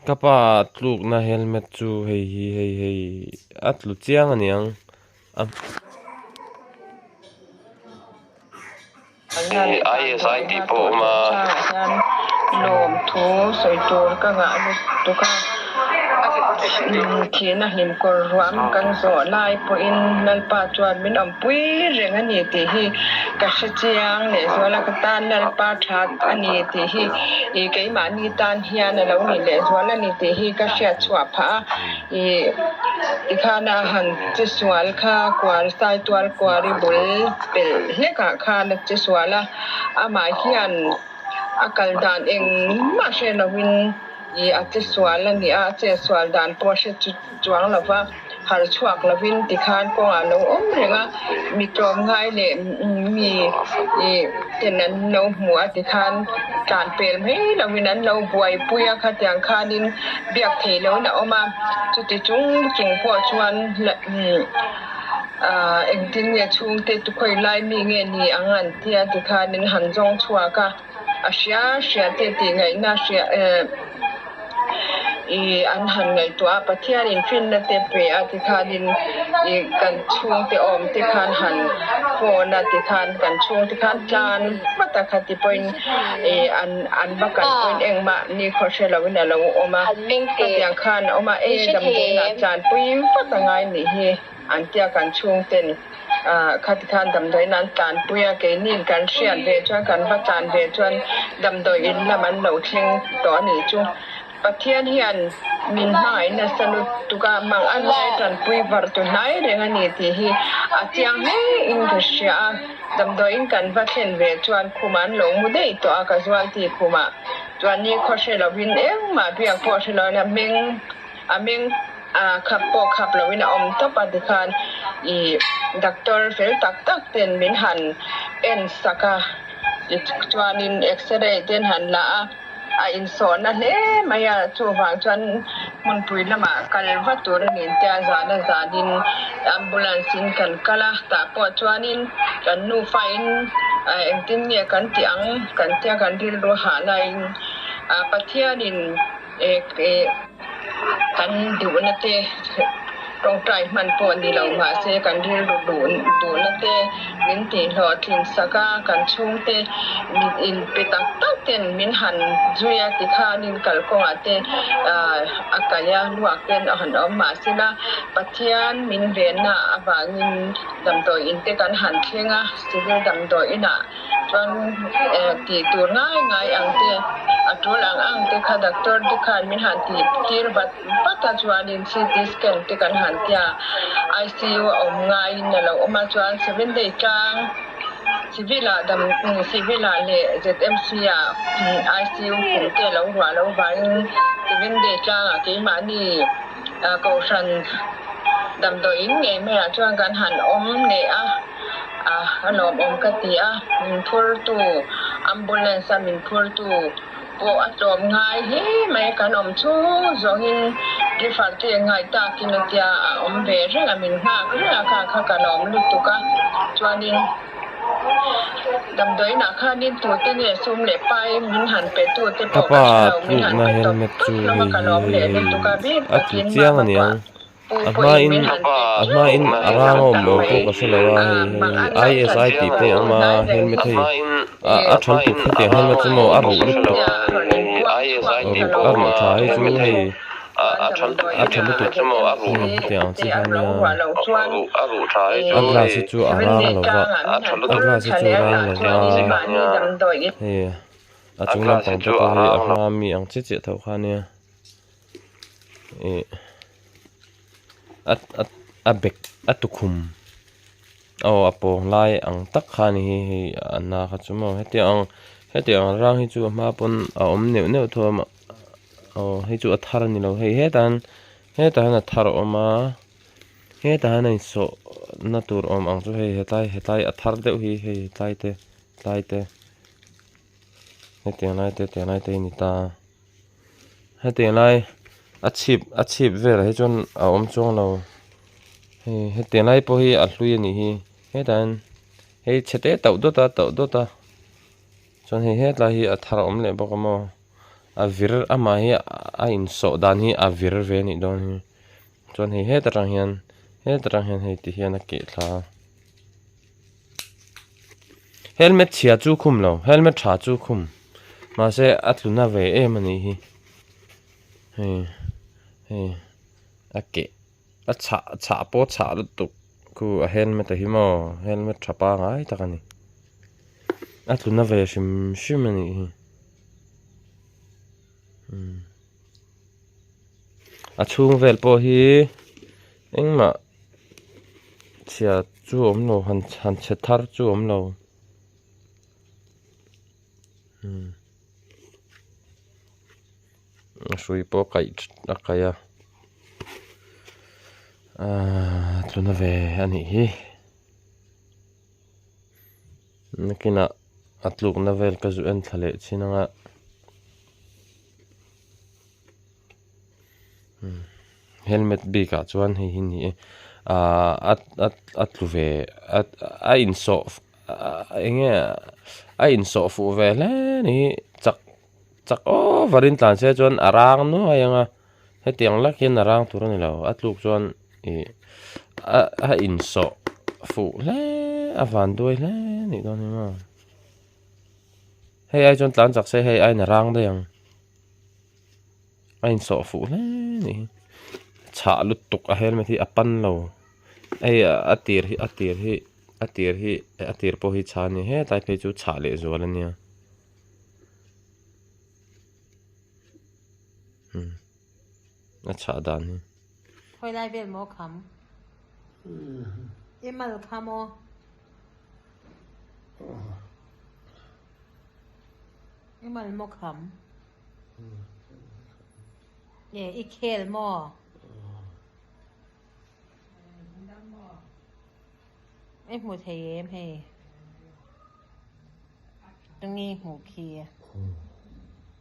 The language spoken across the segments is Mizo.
Ka pa tlukna helmet chu hei hi hei hei a tlu chiang a niang a. ISI tih pawh a awm a. Lawmthu sawi tur ka ngah lutuk a, thihna hlim kawr ruam kan zawh lai pawhin Lalpa chuan min awmpui reng a ni tih hi ka hre chiang lehzual a, ka tan Lalpa that a ni tih hi ih keimahni tan hian a lo ni lehzual a ni tih hi ka hriat chhuah phah a. Ih tikhan a han che sual kha kuar saitual kuari bul pelh hlek ah khan a che sual a, amah hian a kal dan engmah hre lovin ih a che sual a ni a, a che sual dan pawh a hre chuang lo va, harh chhuak lovin tikhan kawngah a lo awm reng a, mi tlawmngai leh mi ih ten an lo hmu a tikhan tlan pel mai lovin an lo buaipui a, khatiang khanin biak theih lohin a awm a, chuti chung chung pawh chuan ahh engtin nge chhungte tu khawi lai mi nge ni ang an tia tikhanin han zawng chhuak a, a hria hria te tih ngaihna hria ehh. Ih an han ngaihtuah a, Pathianin finna te pe a tikhanin ih kan chhungte awm te khan han phone a tikhan kan chhungte khan tlan vat a khati pawhin ih an an va kal pawhin engmah nikhaw hre loin a lo awm a, khatiang khan a awm a, ei damdawiinah tlanpui vat a ngai nih hi. An tia kan chhungten khati khan damdawiin an tlanpui a, keiniin kan hriat ve chuan kan va tlan ve chuan damdawi in lam an lo thleng tawh a nih chu. Pathian hian min hmangaih nasa lutuk a, mang a lai tanpui var tu hnai reng a ni tih hi a chiang hle in ka hria a. Damdawiin kan va thlen ve chuan khumah an lo mu daih tawh a, ka zual tih khumah chuan ni khaw hre lovin engmah biak pawh hre lovin a meng a meng A khap pawh khap loin a awm tawp a tikhan ih doctor fel tak tak ten min han en sak a chuanin x-ray ten han la a, a insawhna hle mai a chuvang chuan hmunpui lamah kal va tur a ni tia zan a zanin ambulance in kan kal a tah pawh chuanin kan nufa in engtin nge kan tih ang kan tia kan rilru hah laiin Pathianin. Kan duhna te tawngtai hman pawh ni lo mahse kan rilru duhna te min tihhlawhtlin sak a, kan chhungte mit inpe tak tak ten min han zui a tikhanin kalkawngah te a kaih a, luak ten a han awm mahsela Pathian min venna avangin damdawi in te kan han thleng a, civil damdawi inah. Chuan tih tur ngai ngai ang te, a tul ang ang te kha doctor te khan min han tih tir vat vat a, chuanin CT scan te kan han tia ICU a awm ngaiin a lo awm a, chuan seven day tlang civil ah dam civil ah leh ZMC ah ICU khum te a lo ruah lo vangin seven day tlangah keimahni kohhran damdawiin ngei maiah chuan kan han awm leh a. A lawmawm ka ti a, min phurtu ambulance a min phurtu pawh a tlawm ngai hle mai a, kan awm chung zawngin refer te ngai takin a tia a awm ve reng a, min nghak reng a kha kha ka lawm lutuk a, chuanin damdawiinah khanin tute nge sum leh pai min han pe tu te Ka pawh ka pa hre lo, min han tlukna pe tawp helmet tawp chu hlawm a, hei ka hi lawm hei leh hei lutuk a, bik a tlu takin chiang a mama niang. pawh A hmain a hmain a rang a awm lo pawh ka hre lo a hei hei ISI tih pawh a awm a helmet hei a tha lutuk hetiang helmet chu maw a ruh lutuk a ruh tha hei chu hei a tha lutuk hetiang ang chi kha nia a glass hi chu a rang lo va a glass hi chu a rang lo va hei a chung lampang te pawh hi a hma mi ang chiah chiah tho kha nia. Ih a a a bag a tukhum aw a pawng lai ang tak kha a ni hi hei a na kha chu maw hetiang ang hetiang ang rang hi chu a hma pawn a awm neuh neuh tho a aw hei chu a thar a ni lo hei hetah hian hetah hian a thar a awm a hetah hian a insawh na tur awm ang chu hei hetlai hetlai a thar deuh hi hei tlai te tlai te hetiang lai te tiang lai te hi a ni ta a. Hetiang lai a chhip a chhip velah hi chuan a awm chuang lo hei hetiang lai pawh hi a hlui a nih hi hetah hian hei chhe te tauh dawt a tauh dawt a chuan hei hetlai hi a thar a awm leh bawk a maw. A vir amah hi a insawh dan hi a vir ve a nih dawn hi chuan hei heta tang hian heta tang hian hei ti hian a keh thla a helmet chhia chu khum lo helmet tha chu khum mahse a tlu na ve em a nih hi hei hei a keh a chhah chhah pawh a chhah lutuk khu a helmet a hi maw helmet tha pangai tak a ni a tlu na ve hrim hrim a nih hi umm a chhung vel pawh hi engmah chhia chu a awm lo han han chhe thar chu a awm lo umm a hrui pawh a kaih a kaih a ahh tluna ve a nih hi nakinah a tlukna vel ka zu en thla leh chin anga helmet bik ah chuan hei hi ni e ahh a a a tlu ve a a insawh eng nge a insawh fuh ve hle a ni chak chak over in tlan se chuan a rang nuai ang a hetiang lak hian a rang tur a ni lo a tluk chuan ih a a insawh fuh hle a van duai hle a nih dawn hi maw hei ai chuan tlan chak se hei aiin a rang daih ang a insawh fuh hle a nih hi chhah lutuk a helmet hi a pan lo hei a tir hi a tir hi a tir hi a tir pawh hi chhah a ni hetlai phei chu chhah leh zual a nia. A chhah dan hi. Khawi lai vel maw kham? I mal kha maw? I mal maw kham? E i khel maw? I hmu thei em hei? Tunge hmuh khi?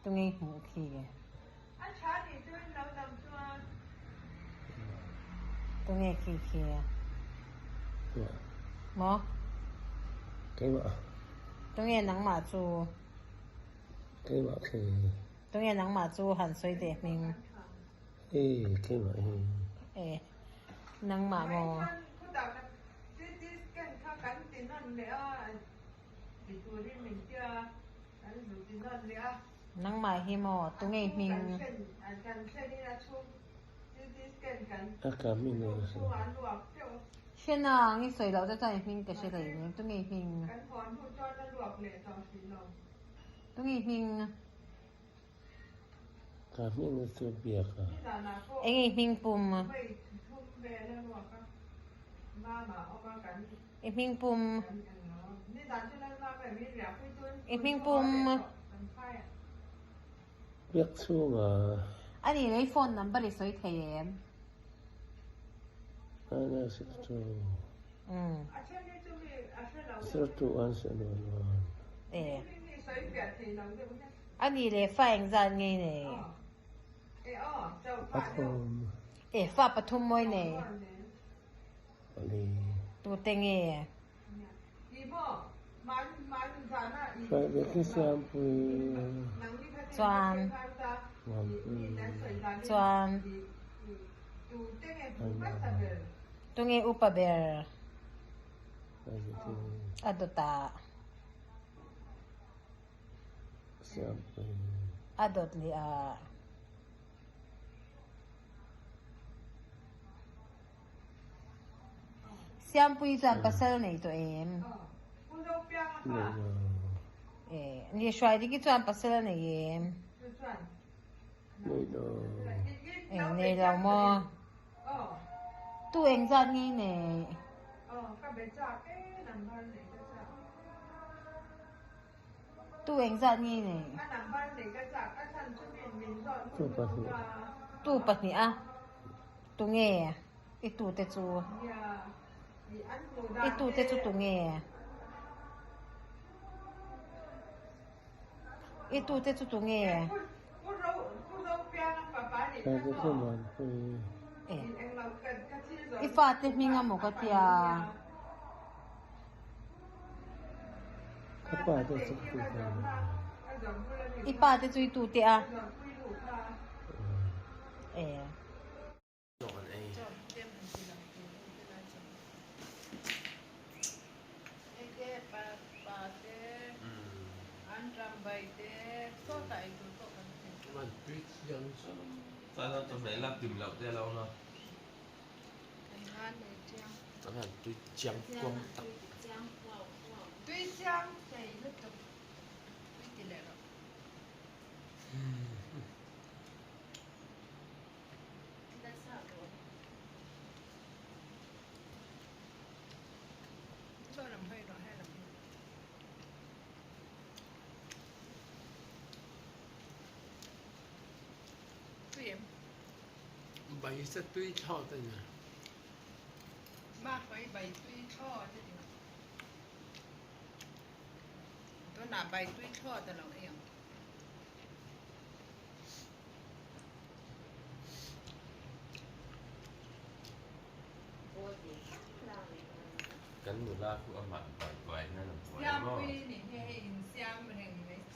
Tunge hmuh khi? Tunge khi khi? Maw? Tunge nangmah chu? Tunge nangmah chu han sawi teh hming? E nangmah maw? Nangmah hi maw tunge hming? Hre nang i sawi loh te chuan i hming ka hre hlei nen tunge hming? Tunge hming? Enge i hming pum? I hming pum? I hming pum? A nih leh i phone number i sawi thei em? E. A nih leh fa engzat nge i nei? E, fa pathum maw i nei? Tute nge? Chuan. Chuan. Tunge upa ber? A dawtah. A dawt leh a. Siampuii chuan pasal nei tawh em? E, ni Hruaidiki chuan pasal a nei em? E, nei lo maw? Tu engzat nge i neih? Tu engzat nge i neih? Tu pahnih a. Tu nge i tu te chu? I tu te chu tu nge? I tu te chu tu nge? I fate hming a maw ka tia? I pa te chu i tu te a. E. Bai sa tui thlawt a ni. Kan nula khu amah buai buai hian a buai maw?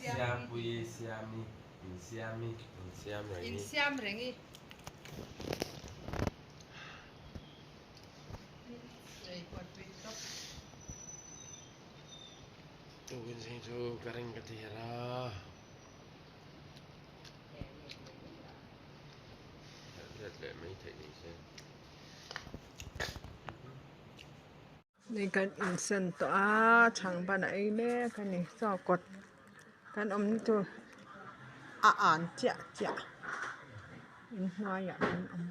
Siampuii Siami Insiami Insiam rengi. Insiam rengi. Tukin sing chu ka ring ka ti a. Let leh mai theih ni se. Ni kan insen tawh a chhang ban a ei mek a ni chaw kawt kan awm na tur a an chiah chiah inhnuaiah kan awm.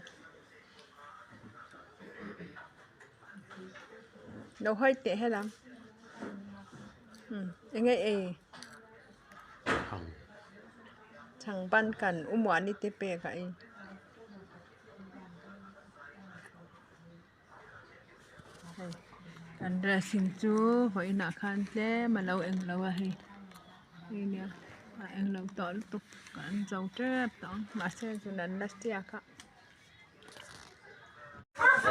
Lo hawi teh helam eng nge ei chhang ban kan u muani te pek a ei. Hei kan dressing chu vawiinah khan tlem a lo eng lo a hei hei nia a eng lo tawh lutuk an zo tep tawh ang mahse zun an la siak a.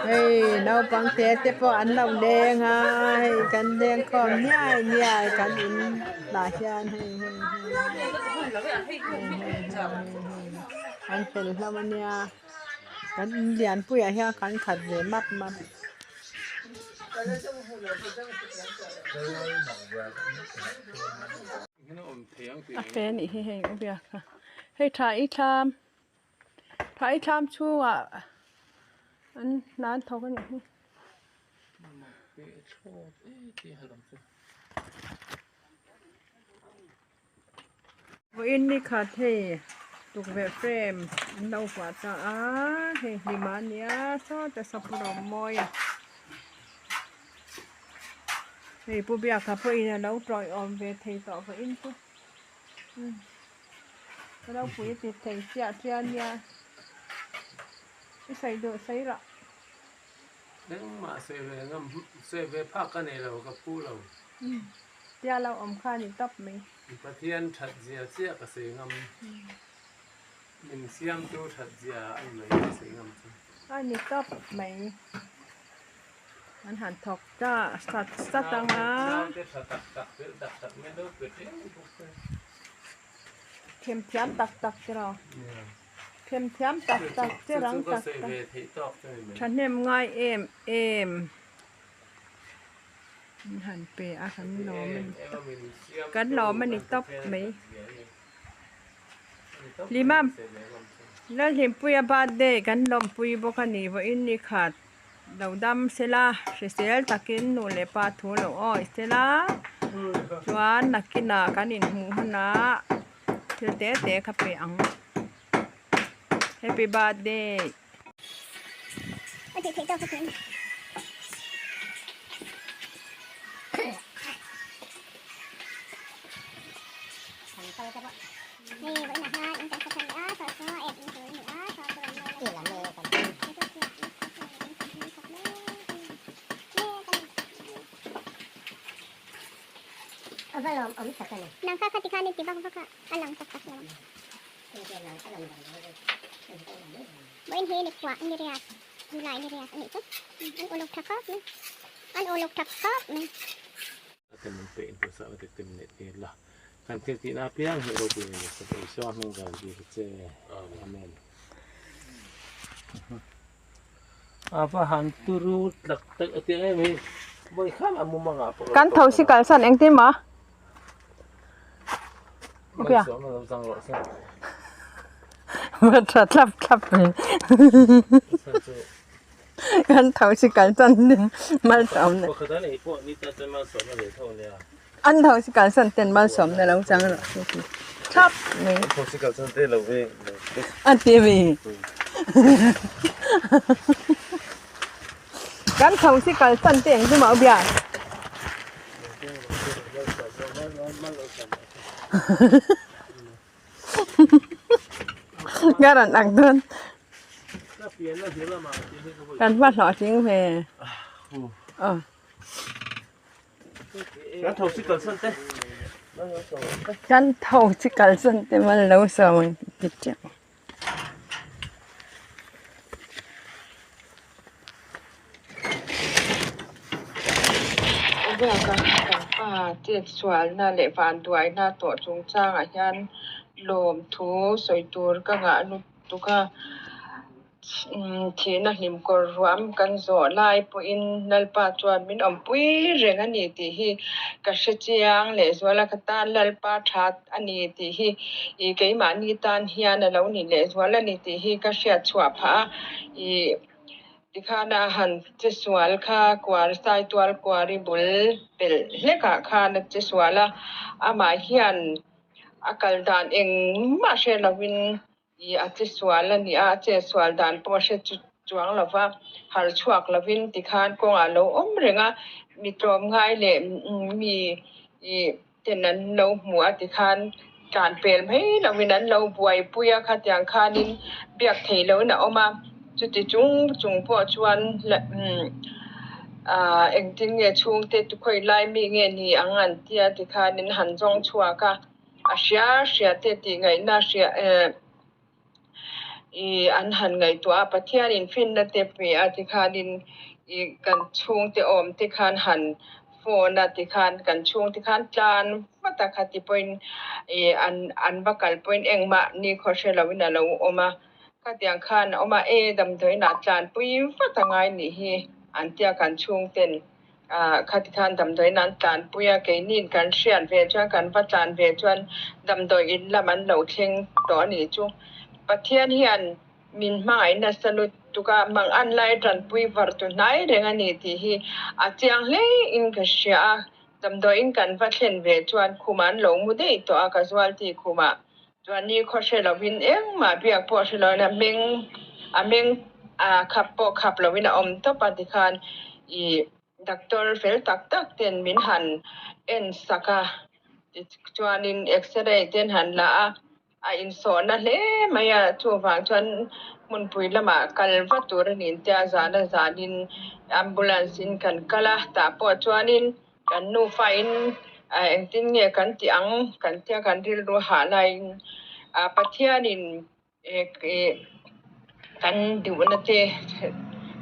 Hei naupang te te pawh an lo leng a hei kan leng khawm niai niai kan in lah hian hei hei hei hei an fel hlauh a nia kan in lian puiah hian kan khat ve map map. A fe a nih hi hei u biak kha hei tha i thlam. Phai thlam chhungah an hna an thawk a nih hi. Vawiin ni khat hei tukverh frame an lo vuah ta a hei hlima a nia sawta saprawm mawi a hei pu biaka pawhin a lo tawiawm ve thei tawh vawiin chu. Ka lo pui a ti thei chiah chiah nia i sawi duh sawi rah. Engmah sawi ve ngam sawi ve phak ka nei lo ka phu lo. Tia lo awm kha ni tawp mai. Pathian that zia chiah ka sawi ngam. Min siamtu that zia a ni mai ka sawi ngam chu. A ni tawp mai. An han thawk ta sat sat ang a. Naute tha tak tak fel tak tak mai lo pe teuh bawk se. Themthiam tak tak te rawh. Themthiam tak tak te rang tak tak. Thahnem ngai em em. An han pe a kan lawm a ni tawp. Kan lawm a ni tawp mai. Limam Lalhlimpuia birthday kan lawmpui bawk a ni vawiin ni khat. Lo dam sela, hrisel takin nu leh pa thu lo awi sela, chuan nakinah kan inhmuh hunah thil te te kha pe ang. Happy birthday! Kan thil tihna apiang hi ropui ni se Isua hming kan dil che. Amen. Ava han turu tlak tak a tiang em hi vawi khan a mumang ah pawh Kan tho si kalsan engtin maw? Malsawmna lo chang rawh se. Va tha thlap thlap ve. Kan tho si kalsan ten malsawmna. Pakhat an ei pawh ni ta chuan malsawmna ve tho nia. An tho si kalsan ten malsawmna lo chang rawh se ti thlap mai. An tho si kalsan te lo ve. A ti mi. Kan tho si kalsan te engtin mah bia. Ka rawn ak dawn. Kan hma hlawh tling ve. Aw. Kan tho si kalsan te. Kan tho si kalsan te mal lo sawm ang ti teuh. Biaka kan pa chetsualna leh vanduaina tawh chungchangah hian lawmthu sawi tur ka ngah lutuk a. Thihna hlim kawr ruam kan zawh lai pawhin Lalpa chuan min awmpui reng a ni tih hi ka hre chiang lehzual a, ka tan Lalpa that a ni tih hi ih keimahni tan hian a lo ni lehzual a ni tih hi ka hriat chhuah phah a, ih tikhan a han che sual kha kuar saitual kuari bul pelh hlekah khan a che sual a, amah hian a kal dan engmah hre lovin I a che sual a ni a, a che sual dan pawh a hre chuang lo va, harh chhuak lovin tikhan kawngah a lo awm reng a, mi tlawmngai leh mi ten an lo hmu a tikhan tlan pel mai lovin an lo buaipui a, khatiang khanin biak theih lohin a awm a, chuti chung chung pawh chuan engtin nge chhungte khawi lai mi nge ni ang an tia tikhanin han zawng chhuak a. A hria hria te tih ngaihna hria eh ih an han ngaihtuah a, Pathianin finna te pe a tikhanin ih kan chhungte awm te khan han phone a tikhan kan chhungte khan tlan vat a khati pawhin ih an an va kal pawhin engmah nikhaw hre loin a lo awm a, khatiang khan a awm a, e damdawiinah tlanpui vat a ngai nih hi an tia kan chhungten. Ah khati khan damdawiin an tlanpui a, keiniin kan hriat ve chuan kan va tlan ve chuan damdawi in lam an lo thleng tawh a nih chu. Pathian hian min hmangaih nasa lutuk a, mang an lai tanpui var tu hnai reng a ni tih hi a chiang hle in ka hria a, damdawiin kan va thlen ve chuan khum an lo mu daih tawh a, casualty khumah chuan ni khaw hre lovin engmah biak pawh hre lovin a meng a meng a khap pawh khap lovin a awm tawp a tikhan ih doctor fel tak tak ten min han en sak a tichuanin x-ray ten han la a a insawhna hle mai a chuvang chuan hmunpui lamah kal va tur a ni tia zana zanin ambulance in kan kal a tah pawh chuanin Kan nufa in engtin nge kan tih ang kan tia kan rilru hah laiin Pathianin kan duhna te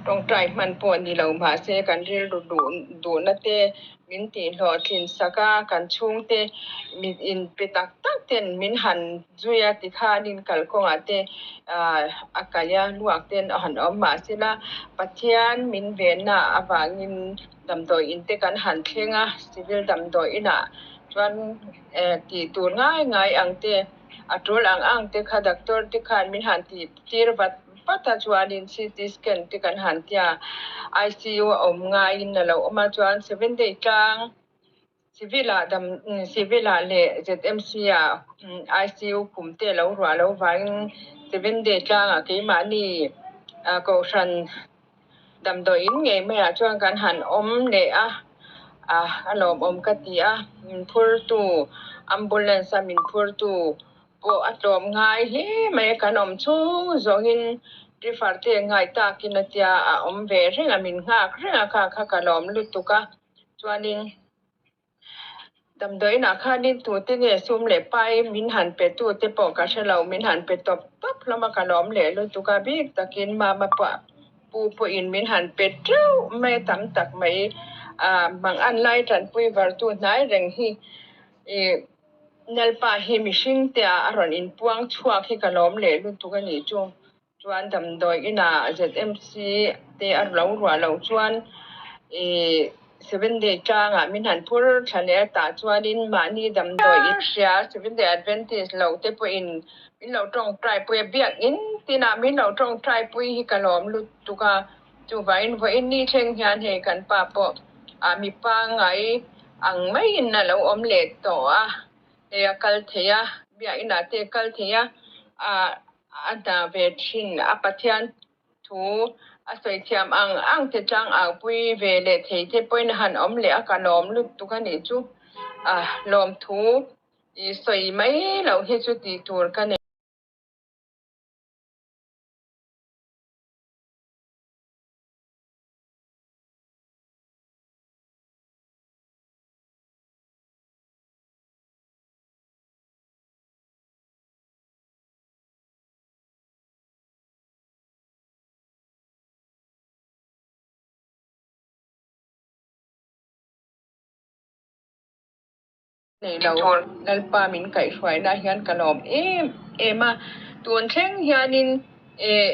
tawngtai hman pawh ni lo mahse kan rilru duhna te min tihhlawhtlin sak a, kan chhungte mit inpe tak tak ten min han zui a tikhanin kalkawngah te a kaih a luak ten a han awm mahsela Pathian min venna avangin Damdawi in te kan han thleng a, civil damdawi inah chuan tih tur ngai ngai ang te, a tul ang ang te kha doctor te khan min han tih tir vat vat a, chuanin CT scan te kan han tia, ICU a awm ngaiin a lo awm a, chuan seven day tlang civil ah dam civil ah leh ZMC ah ICU khum te a lo ruah lo vangin seven day tlangah keimahni kohhran Damdawiin ngei maiah chuan kan han awm leh a, a lawmawm ka ti a, min phurtu ambulance a min phurtu pawh a tlawm ngai hle mai a, kan awm chhung zawngin driver te ngai takin a tia a awm ve reng a, min nghak reng a kha kha ka lawm lutuk a, chuanin. Damdawiinah khanin tute nge sum leh pai min han pe tute pawh ka hre lo, min han pe tawp tawp hlawm a, ka lawm leh lutuk a, bik takin mama pawh pu pawhin min han pe teuh mai tam tak mai, ah mang an lai tanpui vartu hnai reng hi ih. Lalpa hi mihring te ah a rawn inpuang chhuak hi ka lawm leh lutuk a nih chu. Chuan damdawi inah ZMC te a lo ruah loh chuan ih Seven Day tlangah min han phur thla leh a tah chuanin mahni damdawi in hria Seven Day Adventist lo te pawhin min lo tawngtai pui a, biakinn tinah min lo tawngtai pui hi ka lawm lutuk a. Chuvangin vawiin ni thleng hian hei kan pa pawh ah mi pangngai ang maiin a lo awm leh tawh a, hei a kal thei a, biakinah te a kal thei a, ah a hna ve thin a Pathian thu a sawi thiam ang ang te tlang au pui ve leh thei te pawhin a han awm leh a, ka lawm lutuk a nih chu, ah lawmthu i sawi mai loh hi chu tih tur ka nei. Nei lo Lalpa min kaihhruaina hian ka lawm em em a, tun thleng hianin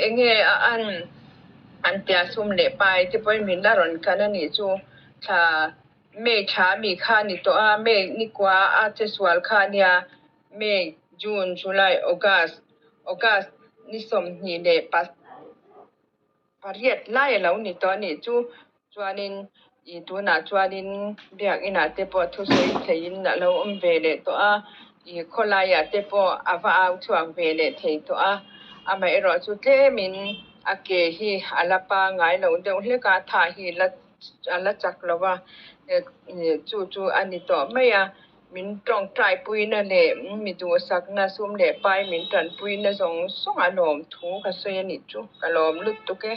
eng nge a an an tia sum leh pai te pawhin min la rawn kan a nih chu thla May thla mi kha a ni tawh a, May nikua a che sual kha a nia, May, June, July, August, August ni 20 leh pariat lai a lo ni tawh a nih chu chuanin ih tunah chuanin biakinah te pawh thusawi theiin a lo awm ve leh tawh a, ih khawlaiah te pawh a va au chhuak ve leh thei tawh a, amaherawh chu tlemin a ke hi a la pangai lo deuh hlek a, tha hi la a la chak lo va, chu chu a ni tawh mai a, min tawngtai puina leh mi duhsakna sum leh pai min tanpuina zawng zawng a lawm thu ka sawi a nih chu ka lawm lutuk e.